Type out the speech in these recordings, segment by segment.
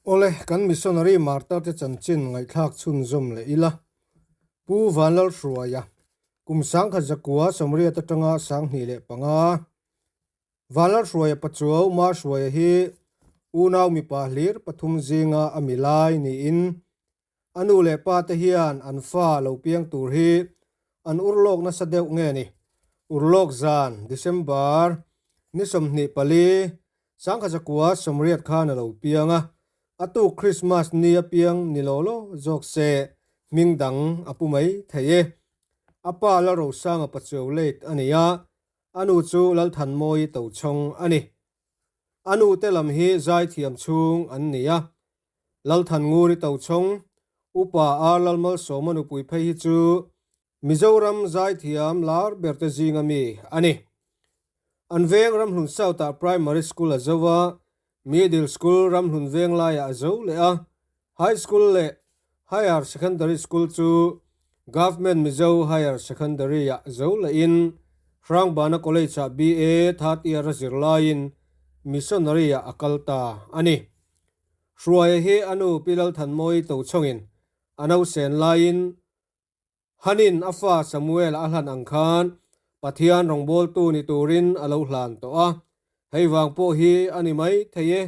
Awle, kan missionary martar te chanchin ngaihthlak chhunzawm leh ila. Pu Vanlalhruaia, kum 1900 Sawmriat atanga 2005, Vanlalhruaia Pachuau Mahruaia hi unau mipa hlir pathum zinga a mi lai niin a nu leh pa te hian an fa lo piang tur hi an urlawk nasa deuh nge ni? Urlawk zan, December, ni 24, 1980 khan a lo piang a, a tuk Christmas ni a piang ni law law zawk se hming dang a pu mai thei e. A pa Lalrosanga Pachuau late a ni a, A nu chu Lalthanmawii Tochhawng a ni. A nu te lam hi zaithiam chhung an ni a. Lalthannguri Tochhawng, Upa R Lalmalsawma nupui phei hi chu Mizoram zaithiam lar ber te zinga mi a ni. An veng Ramhlun South-ah Primary School a zo a, Middle School Ramhlun veng laiah a zo leh a, High School leh Higher Secondary School chu Government Mizo Higher Secondary-ah zo lehin Hrangbana College-ah BA third year a zir laiin Missionary-ah a kal ta a ni. Hruaia hi a nu Pi Lalthanmawii Tochhawngin a nausen laiin Hanin a fa Samuel a hlan ang khan Pathian rawngbawltu ni turin a lo hlan tawh a, hei vang pawh hi a ni mai thei e,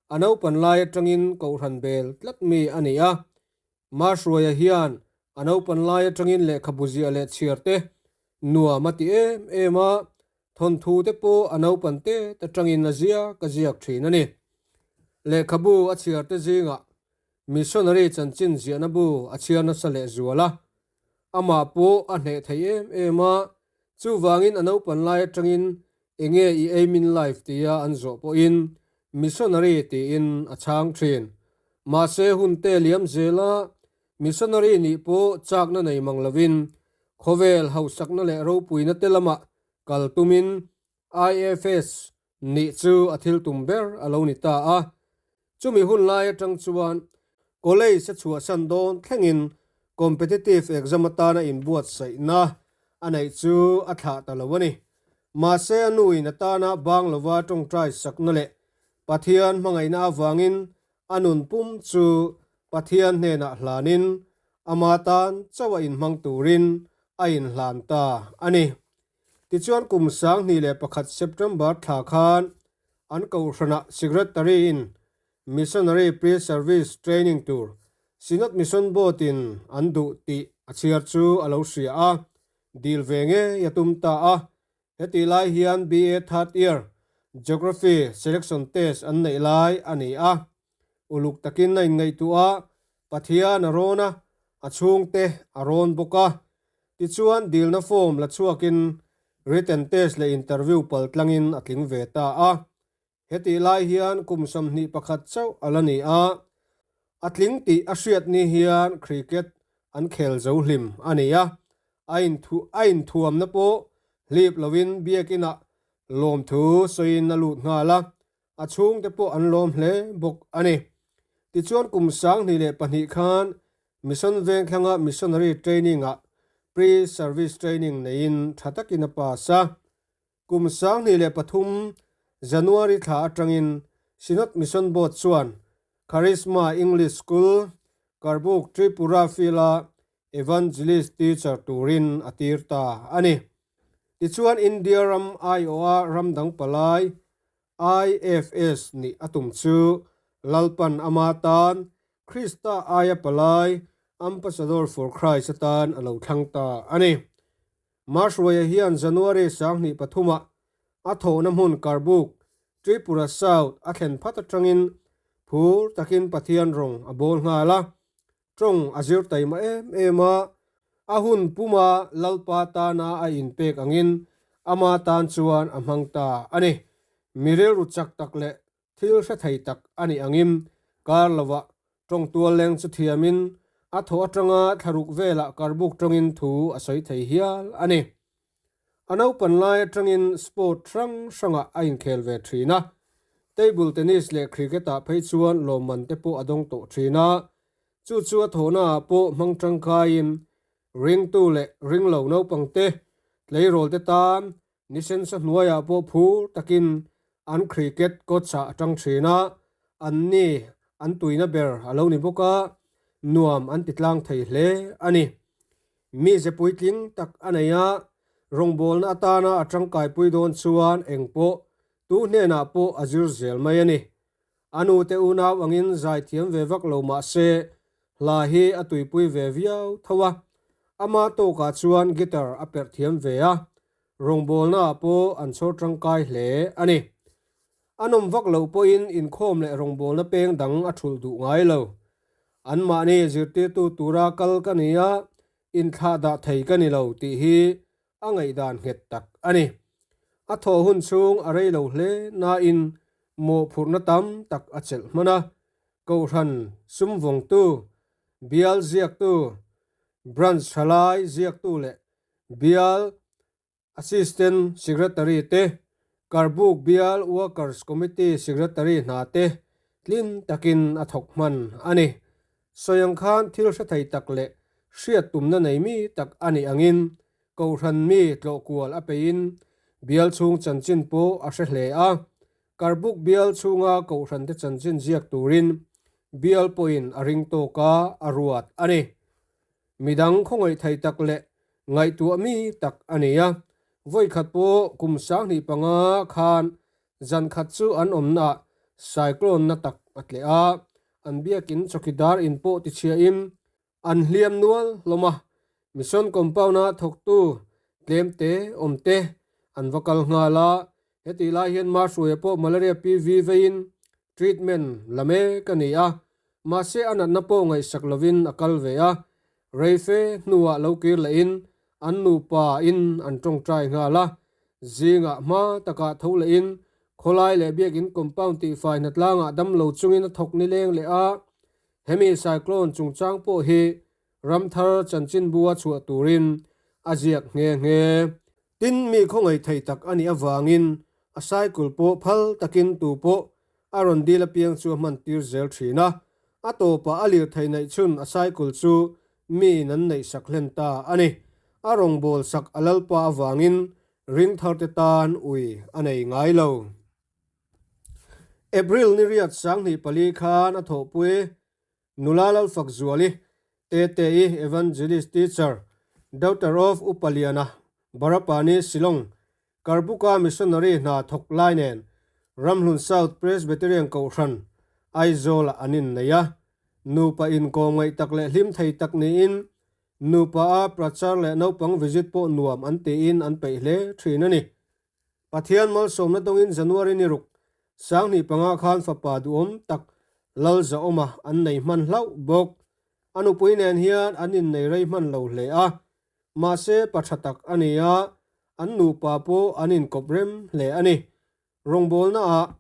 a naupan lai atangin kohhran bel tlat mi a ni a. Mahruaia hian a naupan lai atangin lehkhabu ziah leh chhiar te nuam a ti em em a, thawnthu te pawh a naupan te atangin a ziak a ziak thin a ni. Lehkhabu a chhiar te zingah Missionary chanchin ziahna bu a chhiar nasa leh zual a, amah pawh a hneh thei em em a, chuvangin a naupan lai atangin enge i aim in life tia an zawh pawhin missionary tiin a chhang thin. Mahse hun te liam zela missionary nih pawh chakna nei mang lovin khawvel hausakna leh ropuina te lamah kal tumin IFS nih chu a thil tum ber a lo ni ta a. Chumi hun lai atang chuan college a chhuahsan dawn thlengin competitive exam atana inbuatsaihna a neih chu a thlah ta lo a ni. Mahse a nuin a tana bang lova tawngtai sakna leh Pathian hmangaihna avangin a nun pum chu Pathian hnenah hlanin ama tan chauh a inhmang turin a inhlan ta a ni. Tichuan kum 2001 September thla khan an kohhranah Secretary in Missionary Pre-Service Training tur Synod Mission Board in an duh tih a chhiar chu a lo hria a, dil ve ngei a tum ta a. Hetih lai hian BA Third Year Geography Selection Test an neih lai a ni a. Uluk takin a inngaihtuah a, Pathian a rawn a, a chhungte a rawn bawk a. Tichuan dilna form la chhuakin written test leh interview pal tlangin a tling ve ta a. Hetih lai hian kum 21 chauh a la ni a, a tling tih a hriat ni hian cricket an khel zo hlim a ni a, a a inthuamna pawh hlip lovin biakinah lawmthu sawiin a lut nghal a, a chhungte pawh an lawm hle bawk a ni. Tichuan kum 2002 khan Mission Vengthlanga Missionary Training-ah Pre-Service Training neiin tha takin a pass a. Kum 2003 January thla atangin Synod Mission Board chuan Charisma English School, Karbook, Tripura Field-a Evangelist Teacher turin a tir ta a ni. Tichuan India ram aiawha ram dang palai IFS nih a tum chu Lalpan ama tan Krista aia palai Ambassador for Christ atan a lo thlang ta a ni. Mahruaia hian January 2003-ah a thawhna hmun Karbook, Tripura South a thlen phat atangin phur takin Pathian rawng a bawl nghal a, tawng a zir taima em em a, a hun puma Lalpa tana a inpek angin ama tan chuan a hmang ta a ni. Mi rilru chak tak leh thil hre thei tak a nih angin kar lovah tawng tual leng chu thiamin a thaw atanga thlaruk velah Karbook tawngin thu a sawi thei hial a ni. A naupan lai atangin sport hrang hrangah a inkhel ve thin a, table tennis leh cricket-ah phei chuan lawmman te pawh a dawng tawh thin a, chu chu a thawhnaah pawh hmang tangkaiin ringtu leh ringlo naupangte tleirawl te tan nisen sa hnuaiah pawh phur takin an cricket coach-ah a tang thin a, an ni. an tuina ber a lo ni bawk a, nuam an ti tlang thei hle a ni. Mize puitling tak a nei a, rawngbawlna atana a tangkaipui dawn chuan eng pawh tu hnenah pawh a zir zel mai a ni. A nute unau angin zaithiam ve vak lo mah se, hla hi a tuipui ve viau tho a. Ama tawkah chuan guitar a perh thiam ve a, rawngbawlnaah pawh an chhawr tangkai hle a ni. A nawm vak loh pawhin inkhawm leh rawngbawlna peng dang a thulh duh ngai lo. Anmahni zirtirtu tura kal ka ni a, inthlah dah thei ka ni lo tih hi a ngaihdan nghet tak a ni. A thawh hun chhung a rei lo hle nain mawhphurhna tam tak a chelh hman a, Kohhran sumvawngtu, bial ziaktu, Branch thalai ziaktu leh bial Assistant Secretary te, Karbuk bial Workers Committee Secretary hna te tlin takin a thawk hman a ni. Sawi ang khan thil hre thei tak leh hriat tumna nei mi tak a nih angin Kohhran mi tlawh kual a peiin bial chhung chanchin pawh a hre hle a. Karbuk bial chhunga Kohhrante chanchin ziak turin bial pawhin a ring tawk a, a ruat a ni. Midang khawngaih thei tak leh ngaihtuah mi tak a ni a. Vawikhat pawh kum 2005 khan zan khat chu an awmnaah cyclone na tak a tleh a, an biakin chawkidar in pawh tichhiahin an hliam nual hlawm a. Mission compound-a thawktu tlemte awmte an va kal nghal a, hetih lai hian Mahruaia pawh malaria PV veiin treatment la mek a ni a, mahse a natna pawh ngaihsak lovin a kal ve a, reife hnuah lo kir lehin an nupa in an tawngtai nghal a, zingah hma takah tho lehin khawlai leh biakin compound tihfai hnatlangah damlo chungin a thawk nileng leh a, hemi cyclone chungchang pawh hi ramthar chanchinbua chhuah turin a ziak nghe nghe. Tin, mi khawngaih thei tak a nih avangin a cycle pawh phal takin tu pawh a rawn dil apiang chu a hman tir zel thin a. A tawpah a lirthei neih chhun a cycle chu miin an neih sak hlen ta a ni. A rawngbâwl sak a lalpa avangin ring tharte tan ui a nei ngai lo. April ni riat 2004 khan a thawhpui Nula Lalfakzuali, Tete-i Evangelist Teacher, Daughter of Upa Liana, Barapani, Shillong, Karbuka Missionary hna thawk lai nen Ramhlun South Presbyterian Kohhran, Aizawl-ah an innei a. Nupa inkawm ngaih tak leh hlim thei tak niin nupa a prachar leh naupang visit pawh nuam an tiin an peih hle thin a ni. Pathian malsawmna dawngin January ni ruk 2005 khan fapa duhawm tak Lalzahawma an nei hman hlauh bawk. A nupui nen hian an innei rei hman lo hle a, mahse pa tha tak a ni a, an nupa pawh an inkawp rem hle a ni. Rawngbawlnaah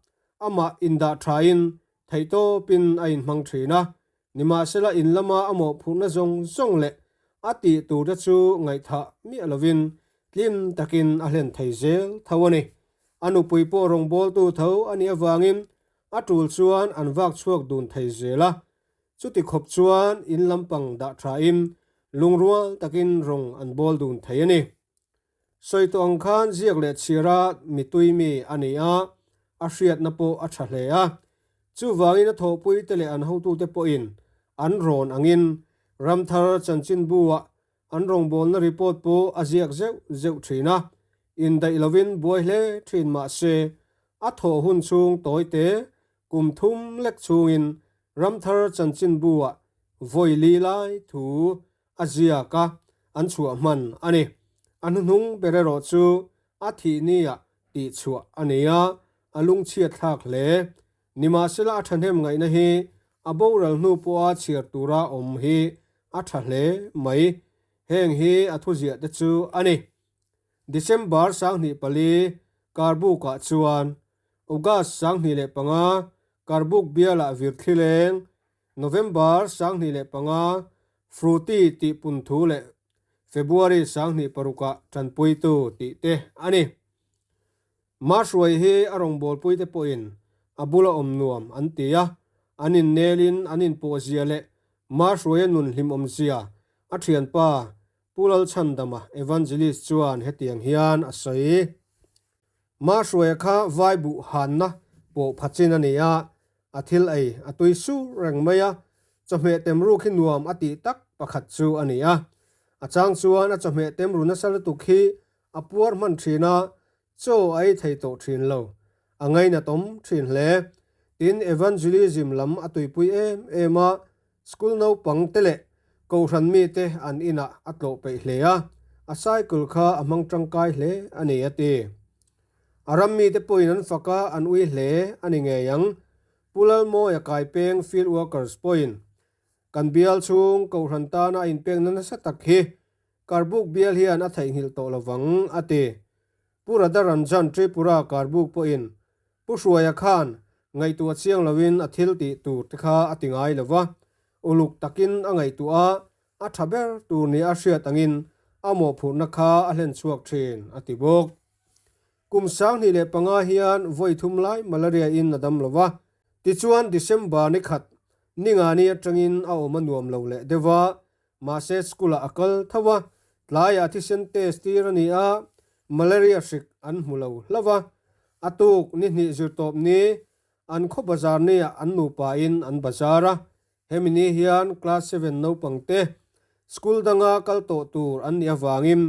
amah indah thain theihtawpin a inhmang thin a, nimahsela in lama a mawhphurhna zawng zawng leh a tih turte chu ngaihthah miah lovin tlim takin a hlen thei zel tho a ni. A nupui pawh rawngbawltu tho a nih avangin a tul chuan an vak chhuak dun thei zel a, chuti khawp chuan in lampang dah thain lungrual takin rawng an bawl dun thei a ni. Sawi tawh ang khan ziak leh chhiara mitui mi a ni a, a hriatna pawh a tha hle a. Chuvangin a thawhpuite leh an hotute pawhin an rawn angin Ramthar chanchinbu-ah an rawngbawlna report pawh a ziak zeuh zeuh thin a, indaih lovin buai hle thin mah se a thawh hun chhung tawite kum thum lek chhungin Ramthar chanchinbu-ah vawi li lai thu a ziak a, an chhuah hman a ni. A hnuhnung ber erawh chu a thih nia tih chhuah a ni a, a lungchhiat thlak hle. Nimahsela a thahnem ngaihna hi a boral hnu pawha chhiar tura awm hi a tha hle mai. Heng hi a thuziah te chu a ni. December 2004 Karbukah chuan August 2005 Karbuk bialah virthli leng November 2005 Fruity tih pun thu leh February 2006 ah tanpuitu tih te a ni. Mahruai hi a rawngbawlpuite pawhin a bula awm nuam an ti a, an innelin an inpawhzia leh Mahruaia nun hlimawmzia a thianpa Pu Lalchhandama Evangelist chuan hetiang hian a sawi. Mahruaia kha vai buh hanna pawh pha chin a ni a. A thil ei a tui sur reng mai a, chawhmeh temruk hi nuam a tih tak pakhat chu a ni a. A chang chuan a chawhmeh temru nasa lutuk hi a puar hman thin a, chaw a ei thei tawh thin lo. A ngainatawm thin hle. Tin, evangelism lam a tuipui em em a, school naupang te leh kohhran mite an inah a tlawh peih hle a, a cycle kha a hmang tangkai hle a ni a ti. A ram mite pawhin an fak a, an ui hle a ni ngei ang. Pu Lalmawia Kaipeng Field Workers pawhin kan bial chhung kohhran tana a inpekna nasa tak hi Karbuk bial hian a theihnghilh tawh lovang, a ti. Pu Radharanjan Tripura Karbuk pawhin Pu Hruaia khan ngaihtuah chiang loin a thil tih tur te kha a ti ngai lo va, uluk takin a ngaihtuah a, a tha ber tur nia a hriat angin a mawhphurhna kha a hlen chhuak thin, a ti bawk. Kum 2005 hian vawi thum lai malaria in a dam lo va, tichuan December ni khat ningani atangin a awm a nuam lo leh deuh va, Mahse school-ah a kal tho a, tlaiah thisen test tir a ni a, malaria hrik an hmu lo hlauh a. A tuk ni hnih zir tawp ni, an khaw bazar niah an nupain an bazar a. Hemi ni hian class seven naupangte school danga kal tawh tur an nih avangin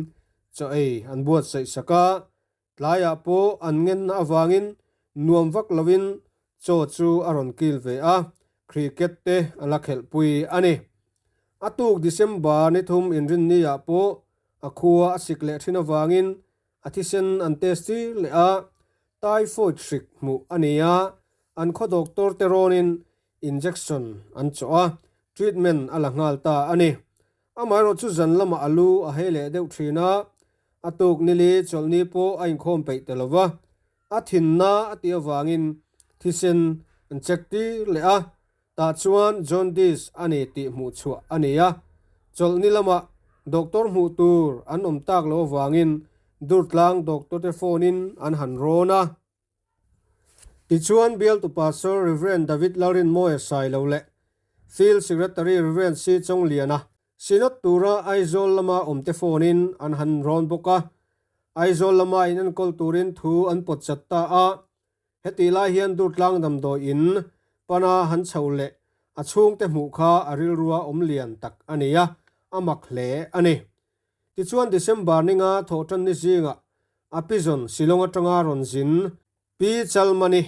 chaw ei an buatsaih sak a. Tlaiah pawh an ngenna avangin nuam vak loin chaw chu a rawn kil ve a, cricket te a la khelhpui a ni. A tuk December ni thum inrinniah pawh a khua a sik leh thin avangin a thisen an test tir leh a, typhoid hrik hmuh a ni a, an khaw doctor te rawnin injection an chawh a, treatment a la nghal ta a ni. Amaherawh chu zan lamah a lu a hei leh deuh thin a, a tuk nili chawlhni pawh a inkhawm peih ta lo va, a thinna a tih avangin thisen an check tir leh a, tah chuan jaundice a ni tih hmuh chhuah a ni a, chawlhni lamah doctor hmuh tur an awm tak loh avangin Durtlang doctor te phone in an han rawn a. Tichuan, bialtu Pastor Rev. David Lalrinmawia Sailo leh Field Secretary Rev. C. Chawngliana Synod tura Aizawl lama awmte phone-in an han rawn bawk a. Aizawl lama inenkawl turin thu an pawt chat ta a. Hetih lai hian Durtlang damdawi in pana han chho leh a chhungte hmuh kha a rilrua awm lian tak a ni a, a mak hle a ni. Tichuan December ninga thawhtanni zingah a pizawn Shillong atanga rawn zin Pi Chalmani,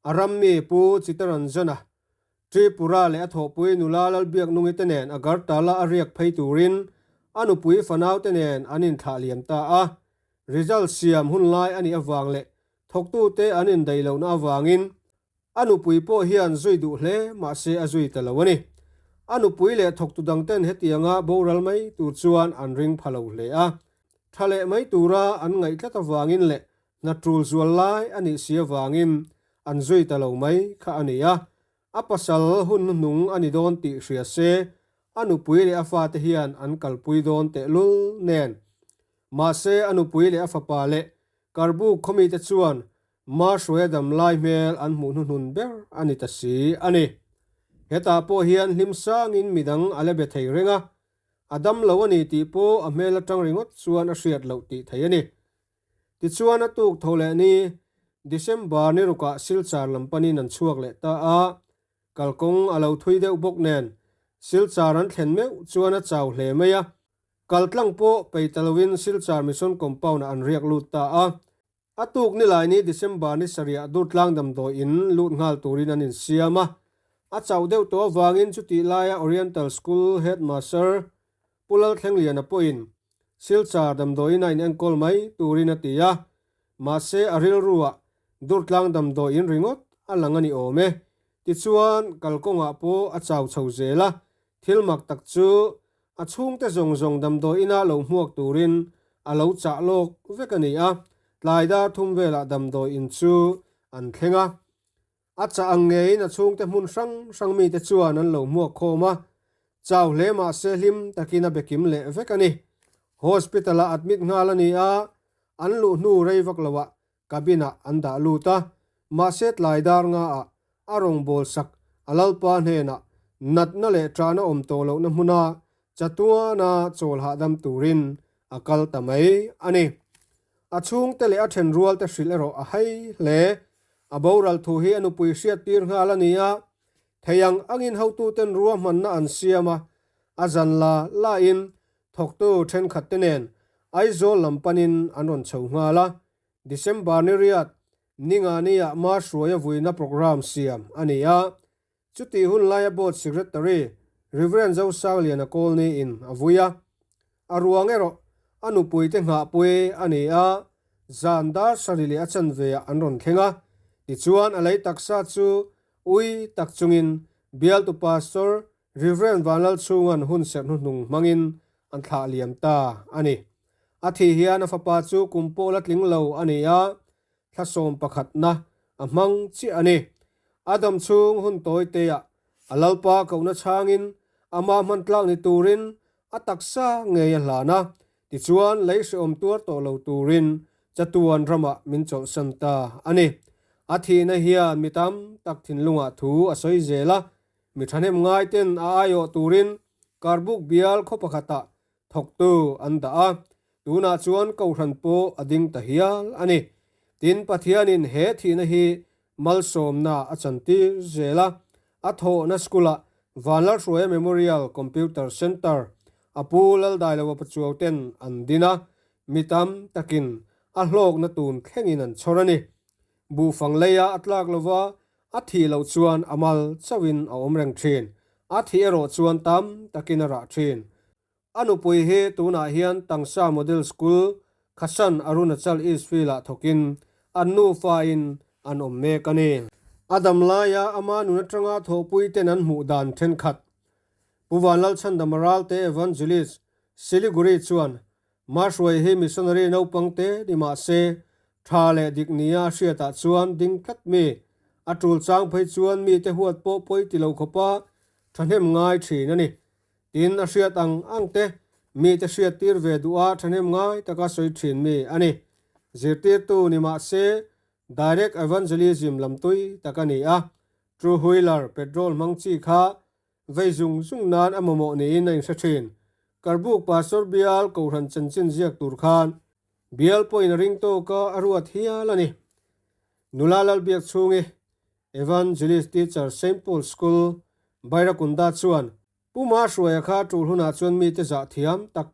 a rammi Pu Chittaranjana, Tripura leh a thawhpui nula Lalbiaknungi te nen Agartala a riak phei turin a nupui fanau te nen an inthlah liam ta a. Result siam hun lai a nih avang leh thawktute an indaih lohna avangin A nupui pawh hian zui duh hle mahse a zui ta lo a ni. A nupui leh thawktu dangten hetianga boral mai tur chuan an ring pha lo hle a. Tha leh mai tura an ngaih tlat avangin leh hna tul zual lai a nih si avangin an zui ta lo mai kha a ni a. A pasal hun hnuhnung a ni dawn tih hria se a nupui leh a fate hian an kalpui dawn tehlul nen. Mahse a nupui leh a fapa leh Karbuk khawmite chuan Ma hruaia dam lai hmel an hmuh hnuhnun ber a ni ta si a ni. Hetah pawh hian hlim sangin midang a la be thei reng a, a dam lo a ni tih pawh a hmel atang ringawt chuan a hriat loh tih thei a ni. Tichuan a tuk tho leh ni, December ni rukah Silchar lam panin an chhuak leh ta a, kalkawng a lo thui deuh bawk nen Silchar an thlen meuh chuan a chau hle mai a, kaltlang pawh pei ta loin Silchar Mission Compound-ah an riak lut ta a. A tuk nilaini December ni sarih Durtlang damdawi in lut nghal turin an insiam a. A chauh deuh tawh avangin chutih laia Oriental School Headmaster Pu Lalthlengliana pawhin Silchar damdawiin a inenkawl mai turin a ti a. Mahse a rilruah Durtlang damdawi in ringawt a lang a ni awm e. Tichuan kalkawngah pawh a chau chho zel a, thil mak tak chu A chhungte zawng zawng damdawi ina lo hmuak turin a lo chah lawk vek a ni a, tlai dar thum velah damdawi in chu an thleng a. A chah ang ngeiin a chhungte hmun hrang hrang mite chuan an lo hmuak khawm a, chau hle mahse hlim takin a be kim leh vek a ni. Hospital-ah admit nghal a ni a, an luh hnu rei vak loah Cabin-ah an dah lut a, mahse tlai dar ngaah a rawngbâwl sak a Lalpa hnênah natna leh ṭahna awm tawh lohna hmuna chatuana chawl hahdam tûrin a kal ta mai a ni. A chhûngte leh a ṭhenrualte hrilh erawh a hai hle. A boral thu hi a nupui hriattir nghal a ni a, thei ang angin hotuten ruahmanna an siam a, a zan la lain thawktu thenkhatte nen Aizawl lam panin an rawn chho nghal a. December ni riat, Ningani-ah Mahruaia vuina programme siam a ni a, Chutih hun laia Board Secretary Rev. Zosangliana Kawlni-in a vui a, a ruang erawh a nupuite nghahpui a ni a, zan dar sarih leh a chanve-ah an rawn thleng a. Tichuan a lei taksa chu ui tak chungin bialtu Pastor Rev. Vanlalchhunga'n hun serh hnuhnung hmangin an thlah liam ta a ni. A thih hian a fapa chu kum pawh la tling lo a ni a, thla sawm pakhatna a hmang chiah a ni. A dam chhung hun tawi teah a Lalpa kohna chhangin amah hman tlak ni turin a taksa ngei a hlan a, tichuan lei hrehawm tuar tawh lo turin chatuan ramah min chawlhsan ta a ni. A thihna hian mi tam tak thinlungah thu a sawi zel a, mi thahnem ngaiten a aiawh turin Karbuk bial khaw pakhatah thawktu an dah a, tunah chuan Kohhran pawh a ding ta hial a ni. Tin, Pathianin he thihna hi malsawmna a chantir zel a, a thawhna school-ah Vanlalhruaia Memorial Computer Centre a pu Laldailoa Pachuau ten an din a, mi tam takin a hlawkna tun thlengin an chhawr a ni. Buhfang leia a tlak lova a thih loh chuan a mal chauhin a awm reng thin, a thih erawh chuan tam takin a rah thin. A nupui hi tunah hian Tangsa Model School, Khasan Arunachal East Field-ah thawkin an nufain an awm mek a ni. A dam laia ama nun atanga thawhpui ten an hmuh dan thenkhat. Pu Vanlalchhandama Ralte Evangelist, Siliguri chuan Mahruai hi missionary naupang te ni mah se, tha leh dik nia a hriatah chuan ding tlat mi. A tul chang phei chuan mite huat pawh pawi ti lo khawpa thahnem ngai thin a ni. Tin, a hriat ang ang te mite hriat tir ve duha thahnem ngai taka sawi thin mi a ni. Zirtirtu ni mah se, direct evangelism lam tui tak a ni a. Two wheeler petrol hmang chi kha Vei zung zung nan a mamawh niin a inhre thin. Karbuk Pastor bial Kohhran chanchin ziak tur khan bial pawhin a ring tawk a, a ruat hial a ni. Nula Lalbiak chhungi Evangelist Teacher Saint Paul School, Bairakunda chuan Pu Mahruaia kha tul hunah chuan mite zah thiam tak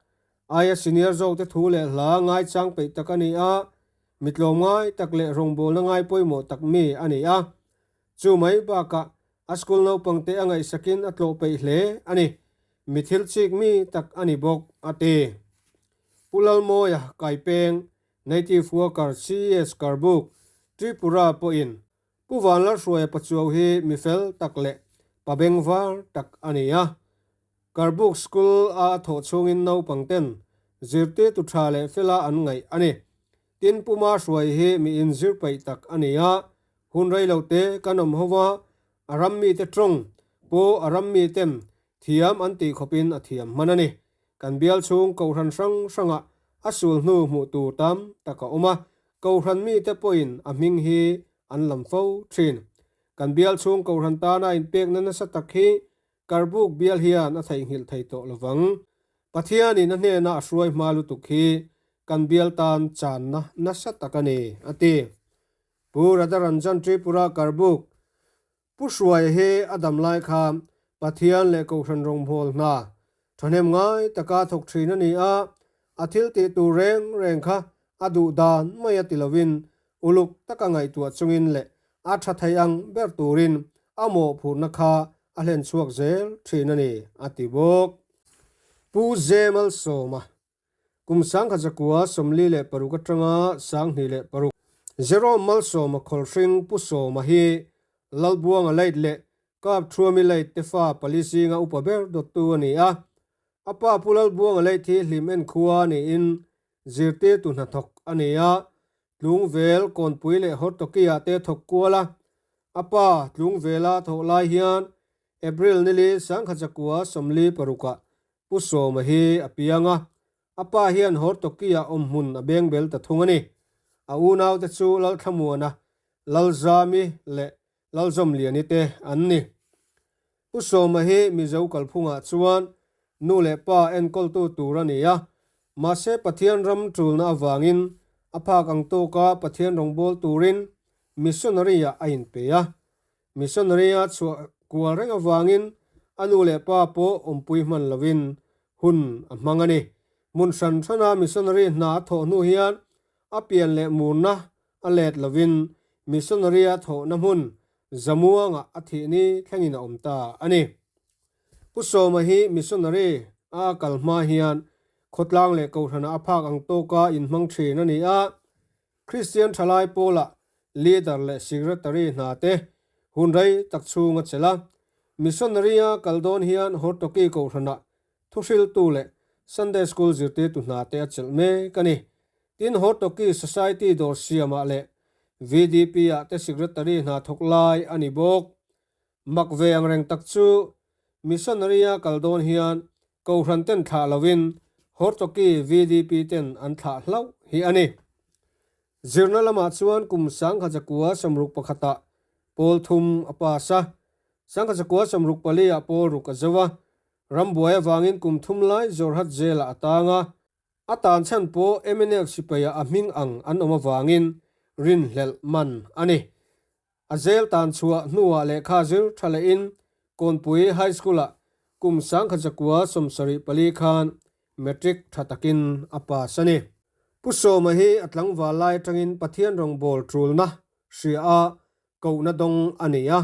aia senior zawkte thu leh hla ngaichang peih tak a ni a, mitlawm ngai tak leh rawngbawlna ngai pawimawh tak mi a ni a. Chu mai bakah A school naupangte a ngaihsakin a tlawh peih hle a ni. Mi thil chik mi tak a ni bawk, a ti. Pu Lalmawia Kaipeng, Native Worker CS Karbuk, Tripura pawhin Pu Vanlalhruaia Pachuau hi mi fel tak leh pa bengvar tak a ni a. Karbuk School a a thawh chhungin naupangten zirtirtu tha leh fela an ngaih a ni. Tin, Pu Mahruai hi mi inzir peih tak a ni a, Hun rei lo te kan awm ho va, a ram mite tawng pawh a ram miten thiam an tih khawpin a thiam hman a ni. Kan bial chhung Kohhran hrang hrangah a sul hnu hmuh tur tam tak a awm a, Kohhran mite pawhin a hming hi an lam fo thin. Kan bial chhung Kohhran tana inpekna nasa tak hi Karbuk bial hian a theihnghilh thei tawh lovang. Pathianin a hnena a hruai hma lutuk hi kan bial tan channa nasa tak a ni, a ti. Pu Radharanjan Tripura Karbuk, Pu Hruaia hi a dam lai kha Pathian leh Kohhran rawnghmawl hna thahnem ngai taka thawk thin a ni a, a thil tih tur reng reng kha a duh dan mai a ti lovin uluk taka ngaihtuah chungin leh a tha thei ang ber turin a mawhphurhna kha a hlen chhuak zel thin a ni, a ti bawk. Pu Zemal Sawma Kum 1946 atanga 2006 Jerome Malsawma Khawlhring Pu Sawma hi Lalbuanga Late leh Kap Thuami Late te fa pali zinga upa ber dawttu a ni a. A pa Pu Lalbuanga Late hi hlim en khua niin zirtirtu hnathawk a ni a. Tlungvel, Kawnpui leh Hortoki-ah te thawk kual a. A pa Tlungvela thawh lai hian April nili 1946-ah Pu Sawma hi a piang a, a pa hian Hortoki-ah awmhmun a beng bel ta thung a ni. A unaute chu Lalthlamuana, Lalzami leh Lalzawmliani te an ni. Pu Sawma hi Mizo kalphungah chuan nu leh pa enkawltu tur a ni a, mahse Pathian ram tulna avangin a phak ang tawka Pathian rawngbâwl turin. Missionary-ah a inpe a. Missionary-a chhuah kual reng avangin a nu leh pa pawh awmpui hman lovin hun a hmang a ni. Hmun hran hrana missionary hna a thawh hnu hian a pian leh murna a let lovin missionary-a thawhna hmun Zamuangah a thih ni thlengin a awm ta a ni. Pu Sawma hi missionary a a kal hma hian khawtlang leh kohhranah a phak ang tawka inhmang thin a ni a. Kristian thalai pawlah leader leh secretary hna te hun rei tak chhung a chelh a. Missionary a kal dawn hian Hortoki kohhranah thuhriltu leh Sunday School zirtirtu hna te a chelh mek a ni. Tin, Hortoki Society dawr siamah leh VDP ah te secretary hna thawk lai a ni bawk. Mak ve ang reng tak chu Missionary a kal dawn hian Kohhran ten thlah lovin Hortoki VDP ten an thlah hlauh hi a ni. Zirna lamah chuan kum 1961 ah pawl thum a pass a, 1964 ah pawl ruk a zo a, rambuai avangin kum thum lai Jorhat Jail ah a tang a, a tan chhan pawh mnf sipaia a hming ang an awm avangin rinhlelh man a ni. A zel tan chhuah hnuah lehkha zir tha lehin Kawnpui High School-ah kum 1974 khan Matric tha takin a pass a ni. Pu Sawma hi a tlangval lai atangin Pathian rawngbâwl ṭulna hria a kohna dawng a ni a.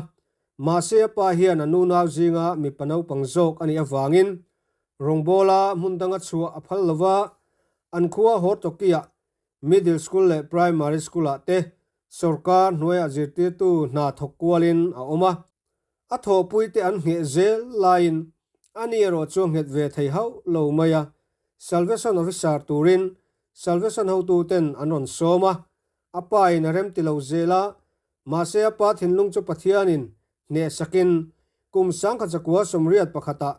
Mahse a pa hian a nunau zinga mipa naupang zawk a nih avangin rawngbâwla hmun danga chhuah a phal lo va, an khua Hortoki-ah Middle School leh Primary School-ah te sawrkar hnuaiah zirtirtu hna thawk kualin a awm a. A thawhpuite an ngheh zel laiin ani erawh chu a nghet ve thei hauh lo mai a. Salvation Officer turin Salvation hotuten an rawn sawm a, a pain a remti lo zel a, mahse a pa thinlung chu Pathianin hnehsakin kum 1981ah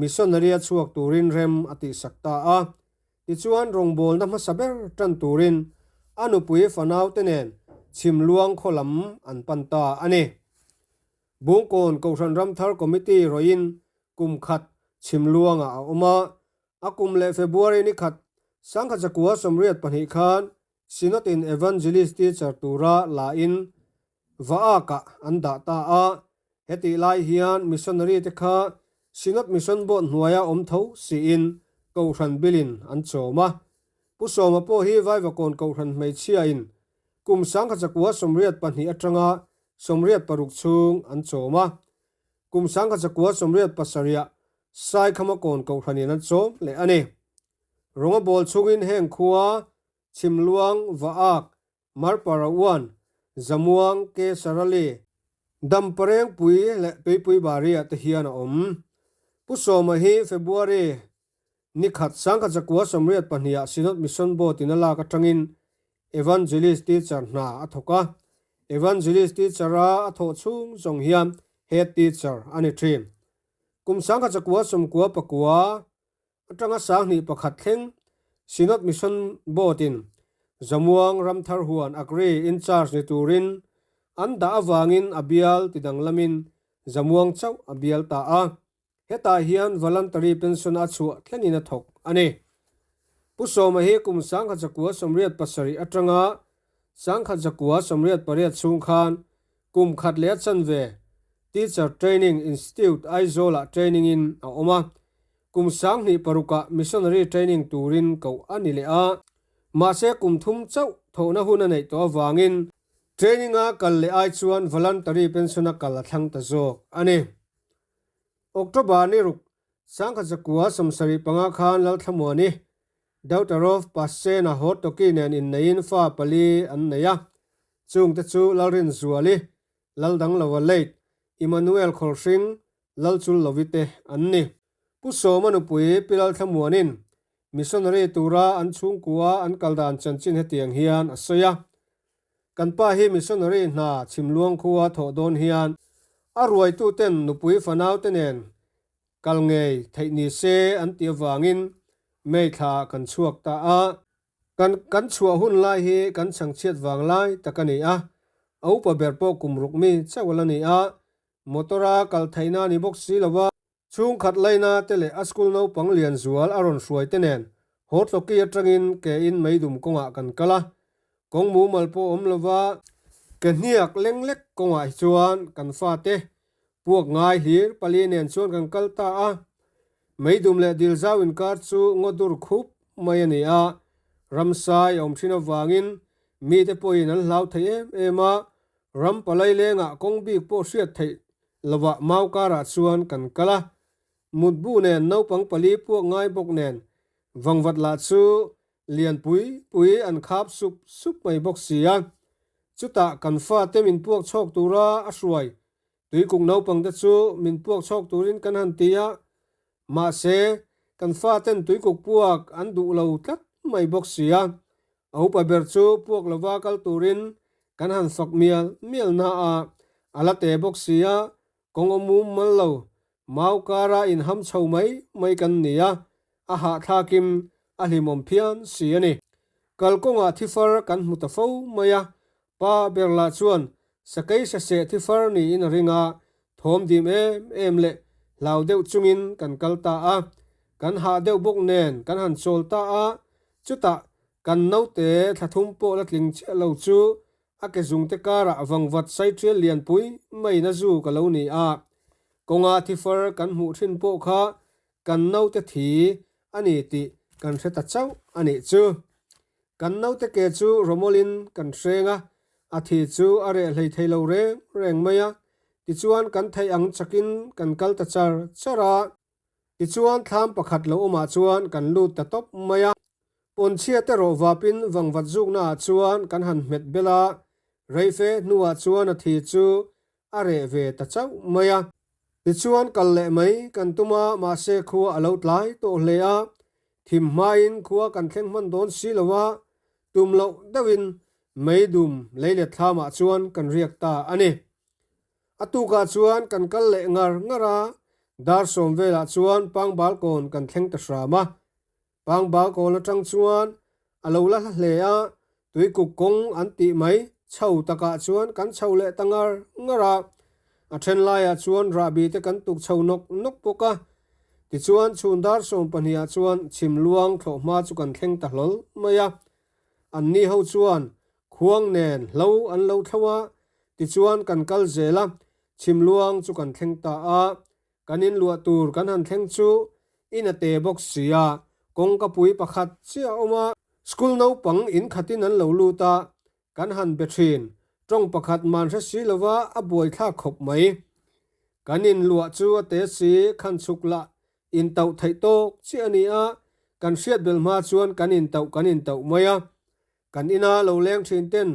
Missionary a chhuak turin rem a tihsak ta a. Tichuan rawngbawlna hmasa ber tan turin a nupui fanaute nen Chhimluang khaw lam an pan ta a ni. Bungkawn Kohhran Ramthar Committee rawhin kum khat Chhimluangah a awm a. A kum leh February ni khat 1982 khan Synod in Evangelist Teacher tura la in Vaakah an dah ta a. Hetih lai hian missionary te kha Synod Mission Board hnuaia awm tho siin Kohhran bilin an chawm a. Pu Sawma pawh hi Vaivakawn Kohhran hmeichhia in kum 1982 atanga 86 chhung an chawm a. Kum 1987 ah Saikhamakawn Kohhran in an chawm leh a ni. Rawnga bawl chungin heng khua Chhimluang, Vaak, Marparauan, Zamuang, Ke Sarali, Damparengpui leh Tuipui Bari ah te hian a awm. Pu Sawma hi February ni khat 1982 ah Synod Mission Board in a lak atangin Evangelist Teacher hna a thawk a. Evangelist Teacher a a thawh chhung zawng hian Head Teacher a ni thin. Kum 1999 Atanga 2001 thleng Synod Mission Board in Zamuang Ramthar Huan Agri in charge ni turin an dah avangin a bial ti danglamin Zamuang chauh a bial ta a. Hetah hian voluntary pension a chhuah thlengin a thawk a ni. Pu Sawma hi kum 1987 atanga 1988 chhung khan kum khat leh a chanve Teacher Training Institute Aizawl-ah training in a awm a. Kum 2006ah Missionary Training turin koh a ni leh a, mahse kum thum chauh thawhna hun a neih tawh avangin training-a kal leh ai chuan voluntary pension-a kal a thlang ta zawk a ni. October ni ruk 1975 khan Lalthlamuani, Daughter of Pasena Hortoki nen inneiin fa pali an nei a, chungte chu Lalrinzuali, Laldangloa Late, Emmanuel Khawlhring, Lalchul Lovite an ni. Pu Sawma nupui Pi Lalthlamuanin missionary tura an chhungkua an kal dan chanchin hetiang hian a sawi a, Kan pa hi missionary hna chhimluang khua thawh dawn hian a ruaituten nupui fanaute nen kal ngei theih ni se an tih avangin May thlaah kan chhuak ta a. Kan kan chhuah hun lai hi kan chhangchhiat vang lai tak a ni a, a upa ber pawh kum ruk mi chauh a la ni a, motor a kal theihna a ni bawk si lo a. Chhungkhat laina te leh a school naupang lian zual a rawn hruai te nen Hawtloki atangin ke in meidum kawngah kan kal a, kawng mumal pawh awm lo va. Ke hniak leng lek kawngah hi chuan kan fate puak ngai hlir pali nen chuan kan kal ta a. Meidum leh Dilzau inkar chu ngaw dur khup mai a ni a, ramsai a awm thin avangin mite pawhin an hlau thei em em a, ram palai lengah kawng bik pawh hriat theih lovah mau karah chuan kan kal a. Mutbu nen naupang pali puak ngai bawk nen vangvat lah chu lian pui pui an khap sup sup mai bawk si a. Chutah kan fate min puak chhawk tura a hruai Tuikuk naupangte chu min puak chhawk turin kan han ti a, mahse kan faten tuikuk puak an duh lo tlat mai bawk si a. A upa ber chu puak lova kal turin kan han fak mial mial na a, a la te bawk si a, kawng awm mum mal lo, mau kara inham chho mai mai kan ni a, a hahthlakin a hlimawm phian si a ni. Kalkawngah thifar kan hmu ta fo mai a, Pa ber lah chuan sakei saseh thifar niin a ring a, thawm dim em em leh hlau deuh chungin kan kal ta a. Kan hah deuh bawk nen kan han chawl ta a, chutah kan naute thla thum pawh la tling chiah lo chu a ke zungte karah vangvat saiṭial lianpui maiin a zu ka lo ni a. Kawnga thifar kan hmuh thin pawh kha kan naute thi a ni tih kan hre ta chauh a nih chu. Kan naute ke chu rawmawlin kan hreng a, a thi chu a reh hlei thei lo reng reng mai a. Tichuan kan theih ang chakin kan kal ta char char a. Tichuan thlam pakhat lo awmah chuan kan lut ta tawp mai a. Pawnchhia te rawh vapin vangvat zuknaah chuan kan han hmet bel a, reife hnuah chuan a thi chu a reh ve ta chauh mai a. Tichuan kal leh mai kan tum a, mahse khua a lo tlai tawh hle a, thim hmain khua kan thleng hman dawn si lo a, tum loh deuhin meidum lei let thlamah chuan kan riak ta a ni. A tukah chuan kan kal leh ngar ngar a, dar sawm velah chuan Pangbalkawn kan thleng ta hram a. Pangbalkawn atang chuan a lo la hla hle a, tuikuk kawng an tih mai chho takah chuan kan chho leh ta ngar ngar a. A then laiah chuan rahbi te kan tuk chho nawk nawk bawk a. Tichuan chhun dar 12 ah chuan chhim luang thlawh hma chu kan thleng ta hlawl mai a. Anni ho chuan khuang nen hlo an lo thlo a, tichuan kan kal zel a, chhim luang chu kan thleng ta a. Kan inluah tur kan han thleng chu in a te bawk si a, kawngka pui pakhat chiah a awm a. School naupang in khatin an lo lut a, kan han be thin. Tawng pakhat man hre si lova a buaithlak khawp mai. Kan inluah chu a te si khan chhuk lah intauh theih tawk chiah a ni a, kan hriat belh hma chuan kan intauh kan intauh mai a. Kan ina lo leng thin ten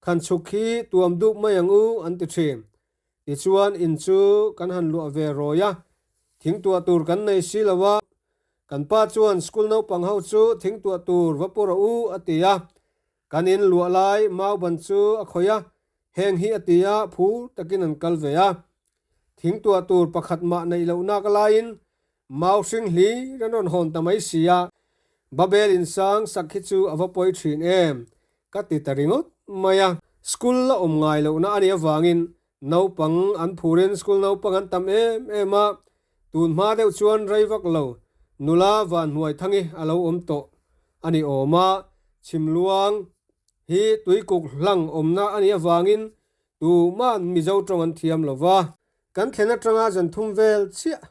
khan chhuk hi tuam dup mai ang u an ti thin. Tichuan in chu kan han luah ve rawi a, thing tuah tur kan nei si lo a, kan pa chuan school naupang ho chu thing tuah tur va pu rawh u a ti a, kan in luah lai mau ban chu a khawih a, heng hi a ti a, phur takin an kal ve a. Thing tuah tur pakhat mah neih loh nak laiin mau hring hlir an rawn hawn ta mai si a, Babel insang sak hi chu a va pawi thin em ka ti ta ringawt mai a. School la awm ngai lohna a nih avangin naupang an phurin school naupang an tam em em a, tun hma deuh chuan rei vak lo nula Vanhnuai Thangi a lo awm tawh a ni awm a, Chhimluang hi tuikuk hlang awmna a nih avangin Tuman Mizo tawng an thiam lo va. Kan thlen atanga zan thum vel chiah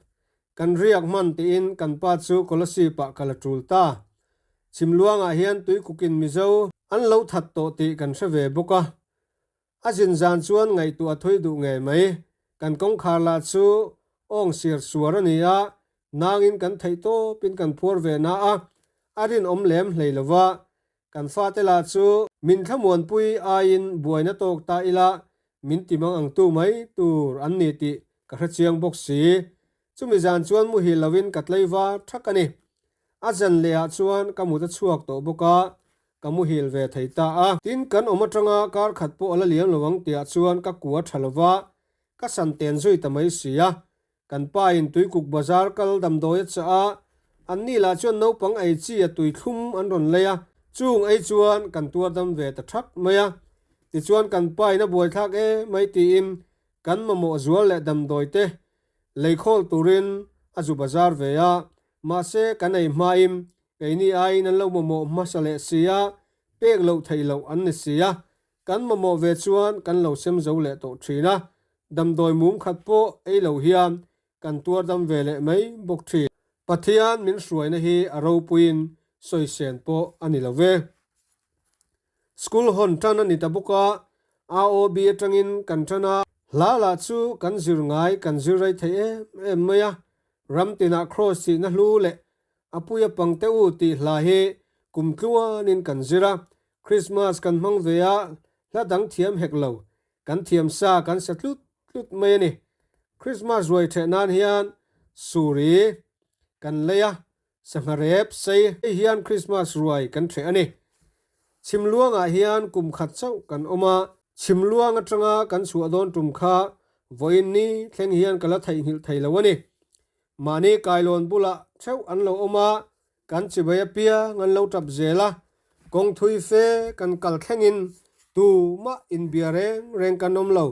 kan riak hman tiin kan pa chu Kolasib ah kal a tul ta. Chhimluangah hian tuikukin Mizo an lo that tawh tih kan hre ve bawk a. A zin zan chuan ngaihtuah a thui duh ngei mai. Kan kawngkhar lah chu awng siar suar a ni a, nangin kan theih tawpin kan phuar ve na a, a rinawm lem hlei lo va. Kan fate lah chu min thlamuanpui aiin buaina tawk ta ila min ti mang ang tu mai tur an ni tih ka hre chiang bawk si. Chumi zan chuan muhil loin ka tlei var thak a ni. A zan leh ah chuan ka mut a chhuak tawh bawk a, ka muhil ve thei ta a. Tin, kan awm atanga kar khat pawh a la liam lo ang tihah chuan ka kua tha lova, ka san ten zui ta mai si a. Kan pa in Tuikuk bazar kal damdawi a chah a, anni lah chuan naupang ei chi a tui thlum an rawn lei a, chung ei chuan kan tuar dam ve ta thak mai a. Tichuan kan pa in a buaithlak e mai tiin kan mamawh zual leh damdawi te lei khawl turin a zu bazar ve a, mahse kan ei hmain keini aiin an lo mamawh hmasa leh si a, pek loh theih loh an ni si a. Kan mamawh ve chuan kan lo sem zo leh tawh thin a, damdawi mum khat pawh ei lo hian kan tuar dam ve leh mai bawk thin. Pathian min hruaina hi a ropuiin sawisên pawh a ni lo ve. School hawn tan a ni ta bawk a, AOB atangin kan tan a. Hla lah chu kan zir ngai kan zir rei thei em em mai a, ram tinah Kraws tihna hlu leh a puia pangte u tih hla hi kum tluanin kan zir a, Krismas kan hmang ve a, hla dang thiam hek lo, kan thiam sa kan sa tlut tlut mai a ni. Krismas ruai theh nan hian suri kan lei a, Sangha rep sei hei hian Krismas ruai kan hreh a ni. Chhimluangah hian kum khat chauh kan awm a. Chhimluang atanga kan chhuah dawn tum kha vawiin ni thleng hian ka la theihnghilh thei lo a ni. Mahni kailawn bulah theuh an lo awm a, kan chibai apiang an lo tap zel a. Kawng thui fe kan kal thlengin tumah inbia reng reng kan awm lo.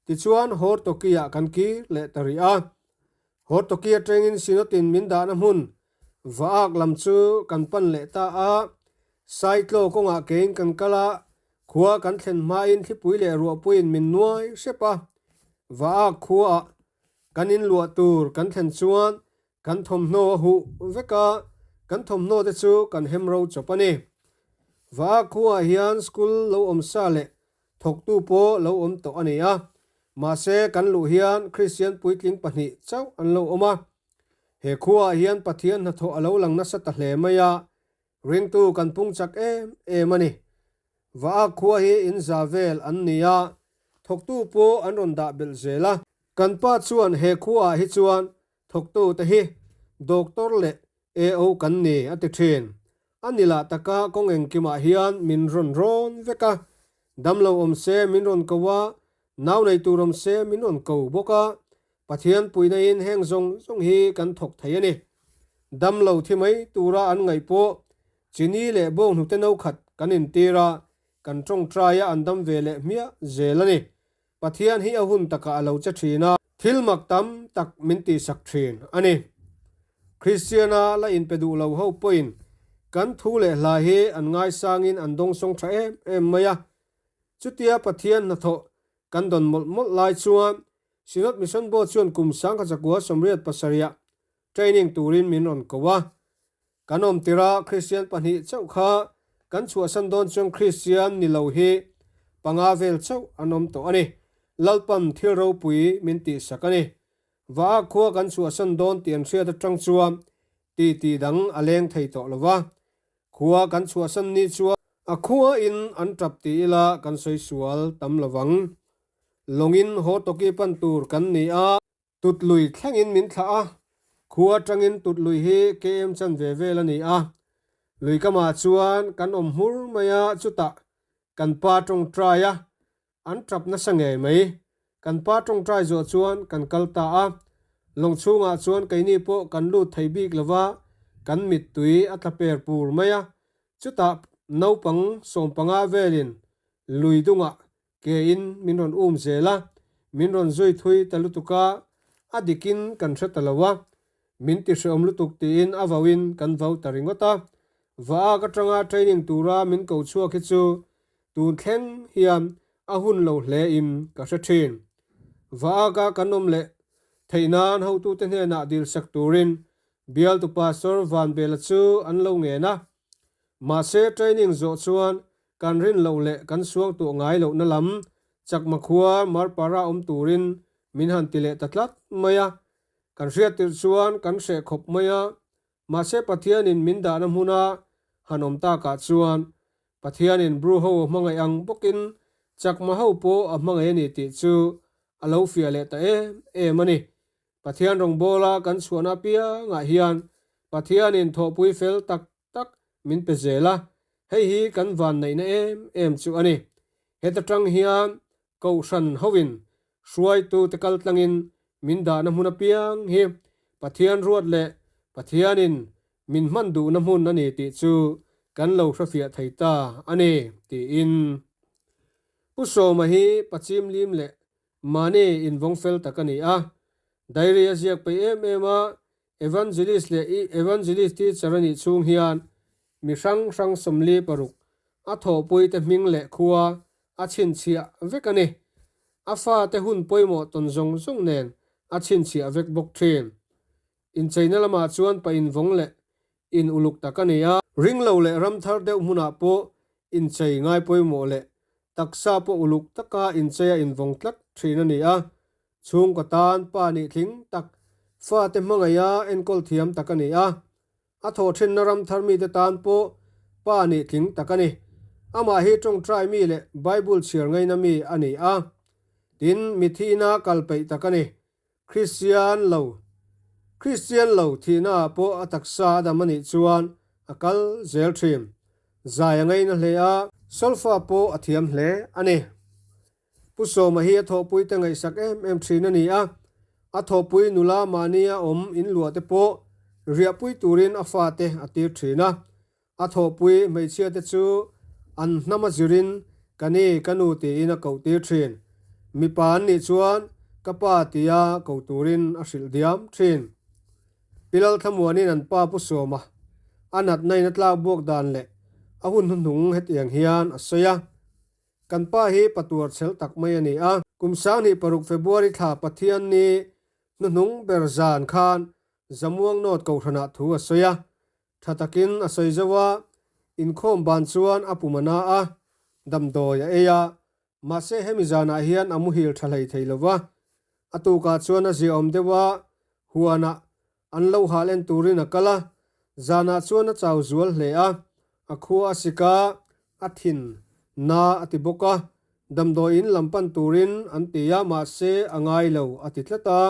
Tichuan Hortoki-ah kan kir leh ta rih a. Hortoki atangin Synod-in min dahna hmun Vaak lam chu kan pan leh ta a. Saitlaw kawngah kein kan kal a, khua kan thlen hmain thlipui leh ruahpuiin min nuai hrep a. Vaak khuaah kan inluah tur kan thlen chuan kan thawmhnaw a huh vek a, kan thawmhnaw te chu kan hem ro chawp a ni. Vaak khuaah hian school lo awm sa leh Thawktu pawh lo awm tawh a ni a, mahse kan luh hian Kristian puitling pahnih chauh an lo awm a. He khuaah hian Pathian hnathawh a lo lang nasa ta hle mai a, ringtu kan pung chak em em a ni. Vaak khua hi in za vel an ni a, thawktu pawh an rawn dah belh zel a. Kan pa chuan he khuaah hi chuan thawktu te hi doctor leh AO kan ni a ti thin. A ni lah taka kawng engkimah hian min rawn rawn vek a, damlo awm se min rawn ko a, nau nei tur awm se min rawn ko bawk a, Pathian puinain heng zawng zawng hi kan thawk thei a ni. Damlo thi mai tura an ngaih pawh chini leh bawnghnute no khat kan intir a, kan tawngtai a an dam ve leh hmiah zel a ni. Pathian hi a hun takah a lo che thin a, thil mak tam tak min tihsak thin a ni. Kristiana la inpe duh lo ho pawhin kan thu leh hla hi an ngaisangin an dawngsawng tha em em mai a. Chutia Pathian hnathawh kan dawn mawlh mawlh lai chuan Synod Mission Board chuan kum 1987 ah training turin min rawn ko a. Kan awm tirh a Kristian pahnih chauh kha kan chhuahsan dawn chuan Kristian ni lo hi panga vel chauh an awm tawh a ni. Lalpan thil ropui min tihsak a ni. Vaak khua kan chhuahsan dawn tih an hriat atang chuan ti tih dang a leng thei tawh lo va. Khua kan chhuahsan ni chuan a khua in an tap ti ila kan sawi sual tam lo vang. Lawngin haw tawki pan tur kan ni a. Tutlui thlengin min thlah a, khua atangin Tutlui hi KM chan ve vel a ni a. Lui kamah chuan kan awm hmur mai a, chutah kan pa tawngtai a, an tap nasa ngei mai. Kan pa tawngtai zawh chuan kan kal ta a, lawng chhungah chuan keini pawh kan lut thei bik lova, kan mittui a tla per pur mai a. Chutah naupang sawmpanga velin lui dungah Keiin min rawn um zel a, min rawn zui thui ta lutuk a, a dikin kan hre ta lo a, min ti hreawm lutuk tiin a vauin kan vau ta ringawt a. Vaak atanga training tura min ko chhuak hi chu tun thleng hian a hun lo hle in ka hre thin. Vaaka kan awm leh theih nan hotute hnenah dilsak turin bialtu Pastor Vanbela chu an lo ngen a. Mahse training zawh chuan Kan rin loh leh kan suang tuah ngai lohna lam Chakma khua Marpara awm turin min han ti leh ta tlat mai a. Kan hriat tirh chuan kan hreh khawp mai a, mahse Pathianin min dahna hmuna han awm takah chuan Pathianin Bru ho a hmangaih ang bawkin Chakma ho pawh a hmangaih a ni tih chu a lo fiah leh ta em em a ni. Pathian rawngbawla kan chhuahna apiangah hian Pathianin thawhpui fel tak tak min pe zel a, hei hi kan vanneihna em em chu a ni. Heta tang hian Kohhran hoin hruaitute kal tlangin min dahna hmun apiang hi Pathian ruat leh Pathianin min hman duhna hmun a ni tih chu kan lo hrefiah thei ta a ni, tiin Pu Sawma hi Pachim lim leh Mahni invawng fel tak a ni a, diary a ziak peih em em a, Evangelist leh i Evangelist teacher a nih chhung hian mi hrang hrang 46 a thawhpui te hming leh khua a chhinchhiah vek a ni. A fate hun pawimawh tawn zawng zawng nen a chhinchhiah vek bawk thin. Incheina lamah chuan pa invawng leh in uluk tak a ni a. Ring lo leh ram thar deuh hmunah pawh inchei ngai pawimawh leh taksa pawh uluk taka incheia invawng tlat thin a ni a. Chhungkaw tan pa nih tling tak, fate hmangaiha enkawl thiam tak a ni a. A thawh thinna ram thar mite tan pawh pa nih tling tak a ni. Amah hi tawngtai mi leh Bible chhiar ngaina mi a ni a. Tin, mithihna kal peih tak a ni. Kristian lo Kristian lo thihnaah pawh a taksa a dam a nih chuan a kal zel thin. Zai a ngaina hle a. Solfa pawh a thiam hle a ni. Pu Sawma hi a thawhpuite ngaihsak em em thin a ni a, a thawhpui nula mahnia awm in luah te pawh riahpui turin a fate a tir thin a. A thawhpui hmeichhia te chu an hnam a zirin ka ni ka nu tiin a koh tir thin. Mipa an nih chuan ka pa tia ko turin a hrilh diam thin. Pi Lalthlamuanin an pa Pu Sawma a natna in a tlak buak dan leh a hun hnuhnung hetiang hian a sawi a. Kan pa hi patuar chhel tak mai a ni a. Kum 2006 February thla Pathian ni hnuhnung ber zan khan Zamuang North Kohhranah thu a sawi a. Tha takin a sawi zo a, inkhawm ban chuan a pum a na a, damdawi a ei a. Mahse hemi zanah hian a muhil tha hlei thei lo va. A tukah chuan a ziaawm deuh a, huanah An lo hal en turin a kal a, zanah chuan a chau zual hle a, a khua a sik a, a thin na a ti bawk a, damdawi in lam pan turin an ti a, mahse a ngai lo a ti tlat a.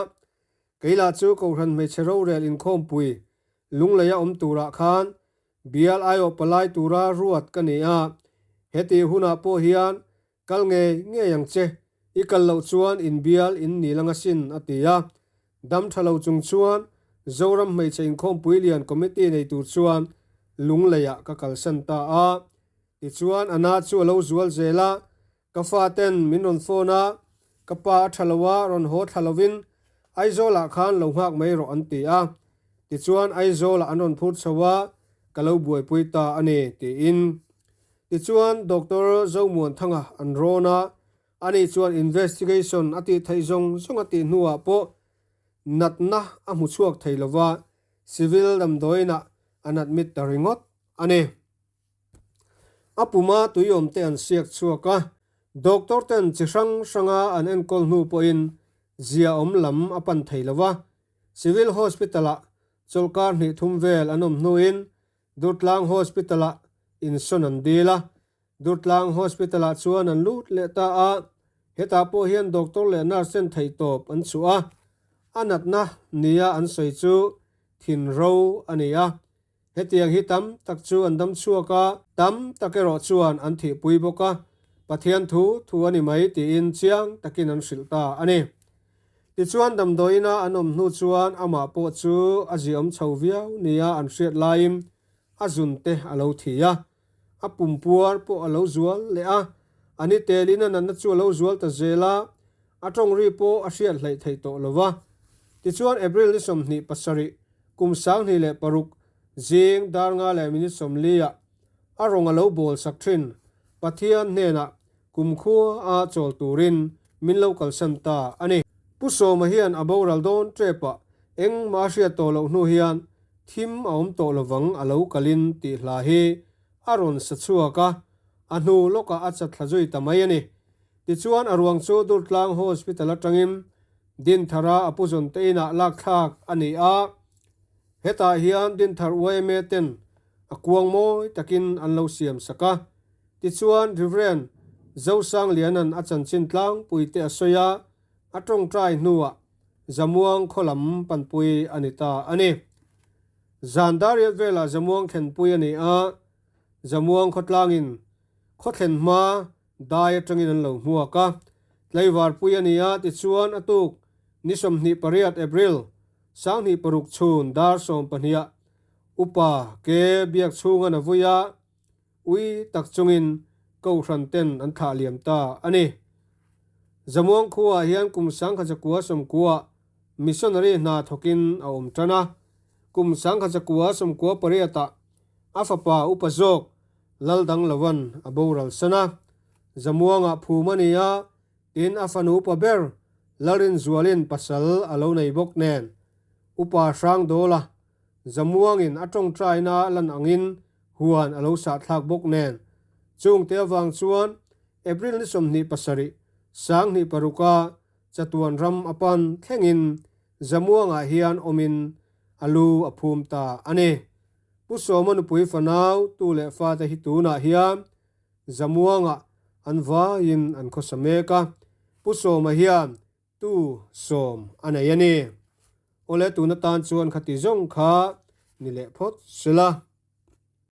Keilah chu Kohhran hmeichhe rorel inkhawmpui Lungleia awm turah khan bial aiawh palai tura ruat ka ni a, hetih hunah pawh hian Kal ngei ngei ang che, i kal loh chuan in bial in ni lang asin, a ti a. Dam tha lo chung chuan Zoram Hmeichhe Inkhawmpui Lian Committee nei tur chuan Lungleiah ka kalsan ta a. Tichuan a na chu a lo zual zel a, ka faten min rawn phone a, ka pa a tha lo a, rawn haw thla lovin Aizawlah khan lo nghak mai rawh an ti a. Tichuan Aizawlah an rawn phur chho a, ka lo buaipui ta a ni, tiin. Tichuan Doctor Zomuanthanga an rawn a, ani chuan investigation a tih theih zawng zawng a tih hnuah pawh natna a hmu chhuak thei lova, civil damdawiinah an admit ta ringawt a ni. A puma tuiawmte an siak chhuak a, doctor ten chi hrang hranga an enkawl hnu pawhin ziaawm lam a pan thei lova, civil hospital-ah chawlhkar hnih thum vel an awm hnuin Durtlang Hospital-ah insawn an dil a, Durtlang Hospital-ah chuan an lut leh ta a, hetah pawh hian doctor leh nurse ten theihtawp an chhuah a, a natna nia an sawi chu thinro a ni a, hetiang hi tam tak chu an dam chhuak a, tam tak erawh chuan an thihpui bawk a, Pathian thu thu a ni mai tiin chiang takin an hrilh ta a ni. Tichuan damdawiina an awm hnu chuan amah pawh chu a ziaawm chho viau nia an hriat laiin a zun te a lo thi a, a pumpuar pawh a lo zual leh a, a ni telin a natna chu a lo zual ta zel a, a tawngri pawh a hriat hleih theih tawh lo va. Tichuan April ni 27, kum 2006 zing dar nga leh minute 40 ah a rawng a lo bawl sak thin Pathian hnenah Kumkhua a chawl turin min lo kalsan ta a ni. Pu Sawma hian a boral dawn tepah engmah a hriat tawh loh hnu hian thim a awm tawh lovang a lo kalin tih hla hi a rawn sa chhuak a, a hnu lawkah a chatthla zui ta mai a ni. Tichuan a ruang chu Durtlang Hospital atangin Dinthara a pu zawn te inah lakthlak a ni a, hetah hian Dinthar yma ten a kuang mawi takin an lo siam sak a. Tichuan Rev. Zosangliana'n a chanchin tlangpui te a sawi a, a tawngtai hnuah Zamuang khaw lam panpui a ni ta a ni. Zan dariat velah Zamuang thlenpui a ni a, Zamuang khawtlangin khaw thlen hma dai atangin an lo hmuak a, tlaivarpui a ni a, tichuan a tuk ni 28 April 2006 chhun dar 12ah Upa ke biak chhungan a vui a, Ui tak chungin Kohhran ten an thlah liam ta a ni. Zamuang khuaah hian kum 1990 missionary hna thawkin a awm tan a. Kum 1998 ah a fapa upa zawk Laldang Lovan a boral san a. Zamuangah phum a ni a, tin a fanu upa ber Lalrinzualin pasal a lo nei bawk nen. Upa Hrangdawla Zamuangin a tawngtaina lan angin huan a lo sahthlak bawk nen. Chungte avang chuan April ni 27, 2006 a chatuan ram a pan thlengin Zamuangah hian awmin a lu a phum ta a ni. Pu Sawma nupui fanau tu leh fate hi tunah hian Zamuangah an vaiin an khawsa mek a, Pu Sawma hian tu sawm a nei a ni. Awle tun atan chuan khati zawng kha ni leh phawt sela.